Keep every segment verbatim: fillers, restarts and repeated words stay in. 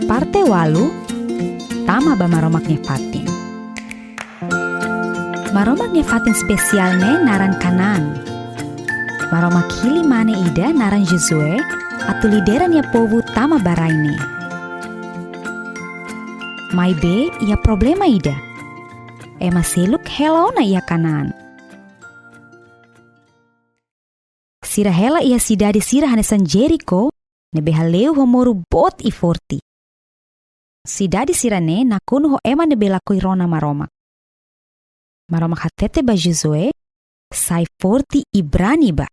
Parte ualu, tama ba Maromak nia fatin. Maromak nia fatin espesiál ne'e naran Kanaan. Maromak hili mane ida naran Josué atu lidera nia povu tama ba rai ne'e. Maibé iha problema ida. Ema seluk hela ona iha Kanaan. Sira hela iha sidade sira hanesan Jerikó, ne'ebé hale'u ho moru boot i forte. Sidade sira-ne'e nakonu ho ema ne'ebé lakohi rona Maromak. Maromak hatete ba Josué, sai forte i brani bá.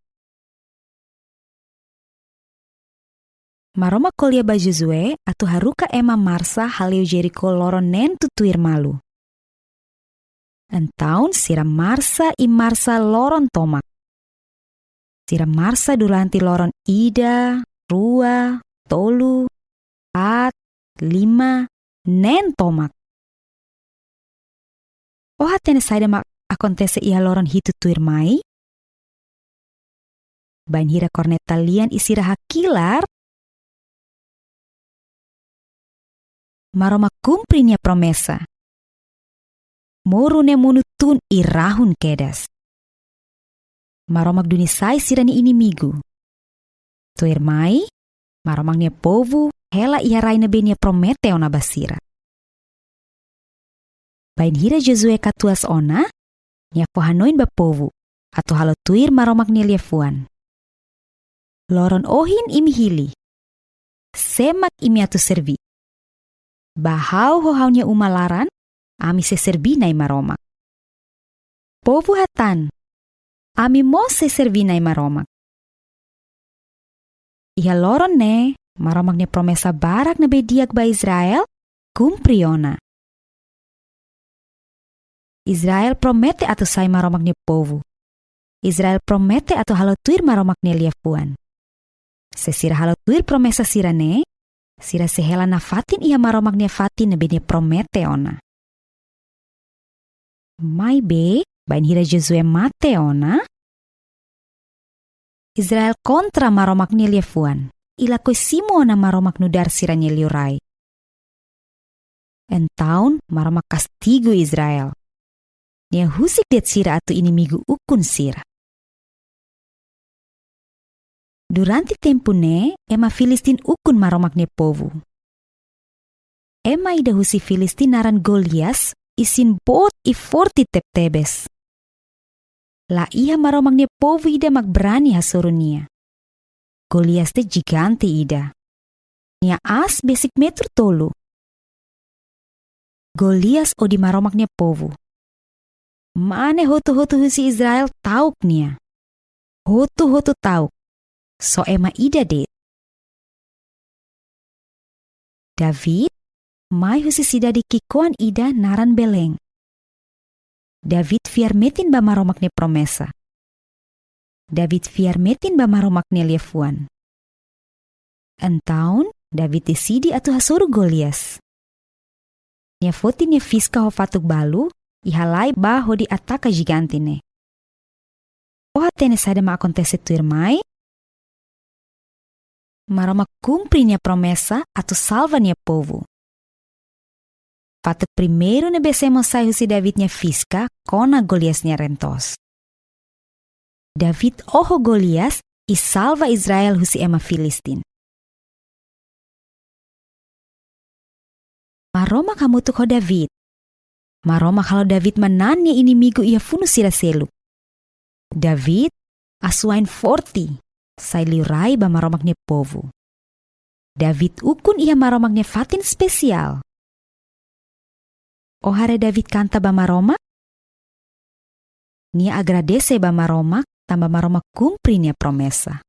Maromak ko'alia ba Josué atu haruka ema marsa hale'u Jerikó loron neen tutuir malu. Entaun sira marsa i marsa loron tomak. Sira marsa durante loron ida, rua, tolu, haat, lima, neen tomak. Ó hatene saida mak akontese iha loron hitu tuirmai? Bainhira korneta lian i sira hakilar, Maromak kumpre nia promesa. Moru ne'e monu tun i rahun kedas. Maromak duni sai sira-nia inimigu. Tuirmai, Maromak nia povu hela iha rai ne'ebé nia promete ona ba sira. Bainhira Josué katuas ona, nia fó hanoin ba povu atu halo tuir Maromak nia liafuan. Loron ohin imi hili, sé mak imi atu serbí? Ba ha'u ho ha'u-nia uma laran, ami sei serbí Na'i Maromak. Povu hatán, ami mós sei serbí Na'i Maromak. Iha loron ne'e, Maromak nia promesa barak ne'ebé di'ak ba Israel, kumpre ona. Israel promete atu sai Maromak nia povu. Israel promete atu halo tuir Maromak nia liafuan. Se sira halo tuir promesa sira-ne'e, sira sei hela nafatin iha Maromak nia fatin ne'ebé nia promete ona. Maibé, bainhira Josué mate ona, Israel kontra Maromak nia liafuan, i lakohi simu ona Maromak nu'udar sira-nia liurai. Entaun Maromak kastigu Israel. Nia husik de'it sira atu inimigu ukun sira. Durante tempu ne'e, ema Filistin ukun Maromak nia povu. Ema ida husi Filistin naran Golias, isin boot i forte tebtebes. La iha Maromak nia povu ida mak brani hasoru nia. Golias ne'e jigante ida. Nia aas besik metru tolu. Golias odi Maromak nia povu. Mane hotu-hotu husi Israel ta'uk nia. Hotu-hotu ta'uk. Só ema ida de'it. David mai husi sidade ki'ikoan ida naran Belén. David fiar metin ba Maromak nia promesa. David fiar metin ba Maromak nia liafuan. Entaun, David deside atu hasoru Golias. Nia foti nia fiska ho fatuk balu, i halai bá hodi ataka jigante ne'e. Ó hatene saida mak akontese tuirmai? Maromak kumpre nia promesa atu salva nia povu. Fatuk primeiru ne'ebé semo sai husi David nia fiska kona Golias nia reen-toos. David oho Golias i salva Israel husi ema Filistin. Maromak hamutuk ho David. Maromak halo David manán nia inimigu iha funu sira seluk. David asuwa'in forte, sai liurai ba Maromak nia povu. David ukun iha Maromak nia fatin espesiál. Ó haree David kanta ba Maromak? Nia agradese ba Maromak, tanba Maromak kumpre nia promesa.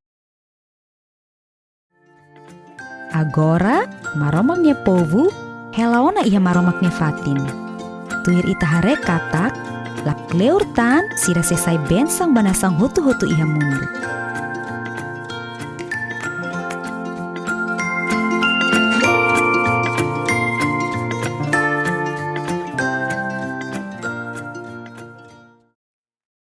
Agora, Maromak nia povu hela ona iha Maromak nia fatin. Tuir ita haree katak, lakleur tan sira sei sai bensaun ba nasaun hotu-hotu iha mundu.